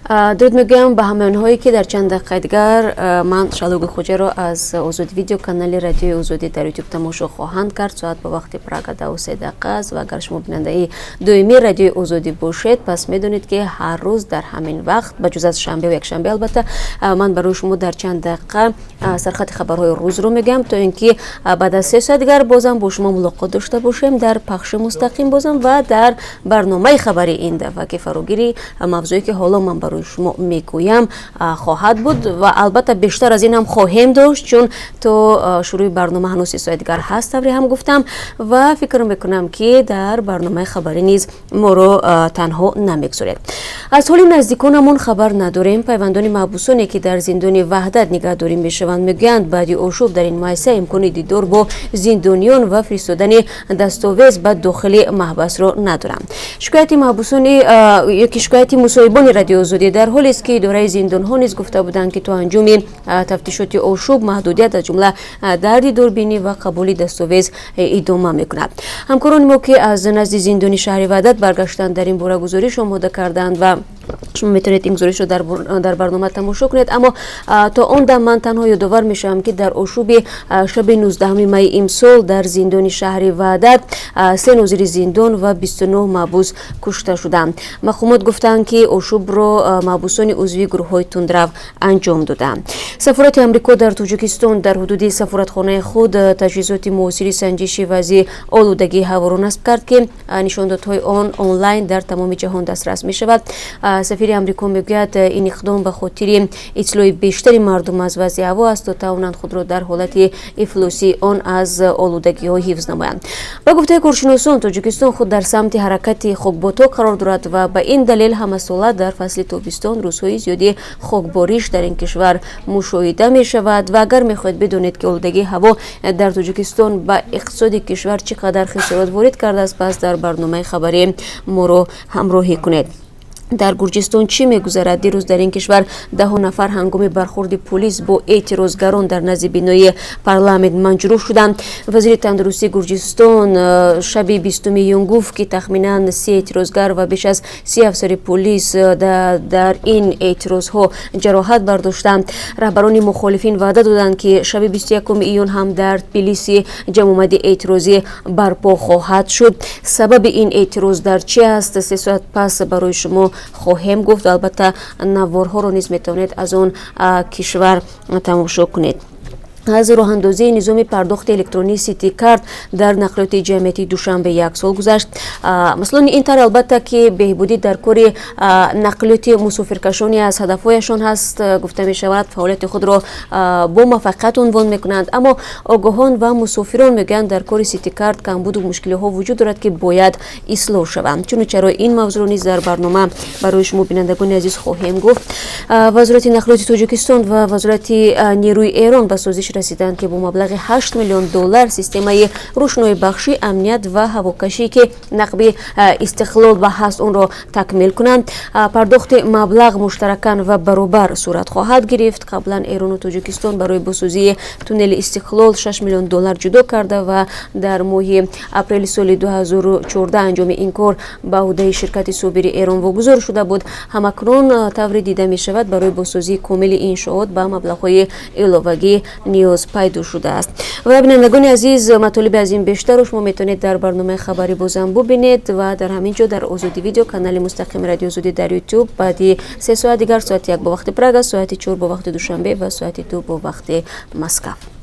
Дуруд мегӯям ба ҳамаи онҳое, ки дар чанд дақиқаи дигар ман, Шаҳло Гулхоҷаро, аз Озодӣ Видео, канали Радиои Озодӣ дар Ютуб тамошо хоҳанд кард. Соат ба вақти Прага 10:03 аст ва агар шумо бинандаи доимии Радиои Озодӣ бошед, пас медонед, ки ҳар рӯз дар ҳамин вақт, ба ҷуз аз шанбеву якшанбе албатта, ман барои шумо дар чанд дақиқа сархати хабарҳои рӯзро мегӯям, то ин ки баъд аз 3 соат дигар бозам бо шумо мулоқот дошта бошем дар пахши мустақим бозам ва дар барномаи хабари ин дафъа, ки фарогири мавзӯе, ки ҳоло ман барои шумо мегӯям, хоҳад буд. Ва албатта бештар аз ин ҳам хоҳем дошт, чун то шурӯи барнома ҳанӯз 3 соат дигар ҳаст, тавре ҳам гуфтам, ва фикр мекунам, ки дар барномаи хабарӣ низ моро танҳо намегузоред. Аз ҳоли наздиконамон хабар надорем. Пайвандони маҳбусоне, ки дар зиндони Ваҳдат нигаҳдорӣ мешаванд, мегӯянд, баъди ошӯб дар ин муассиса имкони дидор бо зиндониён ва фиристодани дастовез ба дохили маҳбасро надоранд. Шикояти маҳбусони ёки шикояти мусоҳибони Радиои Озодӣ дар ҳолест, ки идораи зиндонҳо низ гуфта буданд, ки то анҷоми тафтишоти ошӯб маҳдудият, аз ҷумла дар дидорбинӣ ва қабули дастовез, идома мекунад. Ҳамкорони мо, ки аз назди зиндони шаҳри Ваҳдат баргаштанд, дар ин бора гузориш омода карданд ва шумо метавонед ин гузоришро дар барнома тамошо кунед. Аммо то он дам ман танҳо ёдовар мешавам, ки дар ошӯби шаби 19 майи имсол дар зиндони шаҳри Ваҳдат се нозири зиндон ва 29 маҳбус кушта шуданд. Мақомот гуфтанд, ки ошӯбро маҳбусони узви гурӯҳҳои тундрав анҷом доданд. Сафорати Амрико дар Тоҷикистон дар ҳудуди сафоратхонаи худ таҷҳизоти муосири санҷиши вазъи олудагии ҳаворо насб кард, ки нишондодҳои он онлайн дар тамоми ҷаҳон дастрас мешавад. Сафири Амрико мегӯяд, ин иқдом ба хотири иттилои бештари мардум аз вазъи ҳаво аст, то тавонанд худро дар ҳолати ифлосии он аз олудагиҳо ҳифз намоянд. Ба гуфтаи коршиносон, Тоҷикистон худ дар самти ҳаракати хокботҳо қарор дорад ва ба ин далел ҳамасола дар фасли тобистон рӯзҳои зиёди хокбориш дар ин кишвар мушоҳида мешавад. Ва агар мехоҳед бидонед, ки олудагии ҳаво дар Тоҷикистон ба иқтисоди кишвар чӣ қадар хисорот ворид кардааст, пас дар барномаи хабарӣ моро ҳамроҳӣ кунед. Дар Гурҷистон чӣ мегузарад? Дирӯз дар ин кишвар даҳо нафар ҳангоми бархурди пулис бо эътирозгарон дар назди бинои парламент маҷрӯҳ шуданд. Вазири тандурустии Гурҷистон шаби 20 июн гуфт, ки тахминан 30 эътирозгар ва беш аз 30 афсари пулис дар ин эътирозҳо ҷароҳат бардоштанд. Раҳбарони мухолифин ваъда доданд, ки шаби 21 июн ҳам дар Тбилиси ҷамъомади эътирозӣ барпо хоҳад шуд. Сабаби ин эътироз дар чӣ аст, 3 соат пас барои шумо хоҳем гуфт. Албатта, наворҳоро низ метавонед аз он кишвар тамошо кунед. Аз роҳандозии низоми пардохти электронии Ситикарт дар нақлиёти ҷамъиятии Душанбе як сол гузашт. Масъулони ин тарҳ, албатта, ки беҳбудӣ дар кори нақлиёти мусофиркашони аз ҳадафҳояшон ҳаст, гуфта мешавад, фаъолияти худро бо муваффақият унвон мекунанд. Аммо огоҳон ва мусофирон мегӯянд, дар кори Ситикарт камбуду мушкилиҳо вуҷуд дорад, ки бояд ислоҳ шаванд. Чуну чаро ин мавзӯъро низ дар барнома барои шумо, бинандагони азиз, хоҳем гуфт. Вазорати нақлиёти Тоҷикистон ва Вазорати нерӯи Эрон ба созиш расиданд, ки бо маблағи 8 миллион доллар системаи рӯшноибахшӣ, амният ва ҳавокашӣ, ки нақби Истиқлол ва ҳаст, онро такмил кунанд. Пардохти маблағ муштаракан ва баробар сурат хоҳад гирифт. Қаблан Эрону Тоҷикистон барои босозии туннели Истиқлол 6 миллион доллар ҷудо карда ва дар моҳи апрели соли 2014 анҷоми ин кор ба ӯҳдаи ширкати Собири Эрон вогузор шуда буд. Ҳамакнун, тавре дида мешавад, барои босозии комили иншоот ба маблағҳои иловагӣ ниёз пайдо шудааст. Ва, бинандагони азиз, матолиби аз ин бештарро шумо метавонед дар барномаи хабарӣ бозам бубинед ва дар ҳамин ҷо, дар Озодӣ Видео, канали мустақими Радиои Озодӣ дар Ютуб, баъди 3 соат дигар, соати 1 бо вақти Прага, соати 4 бо вақти Душанбе ва соати 2 бо вақти Москав.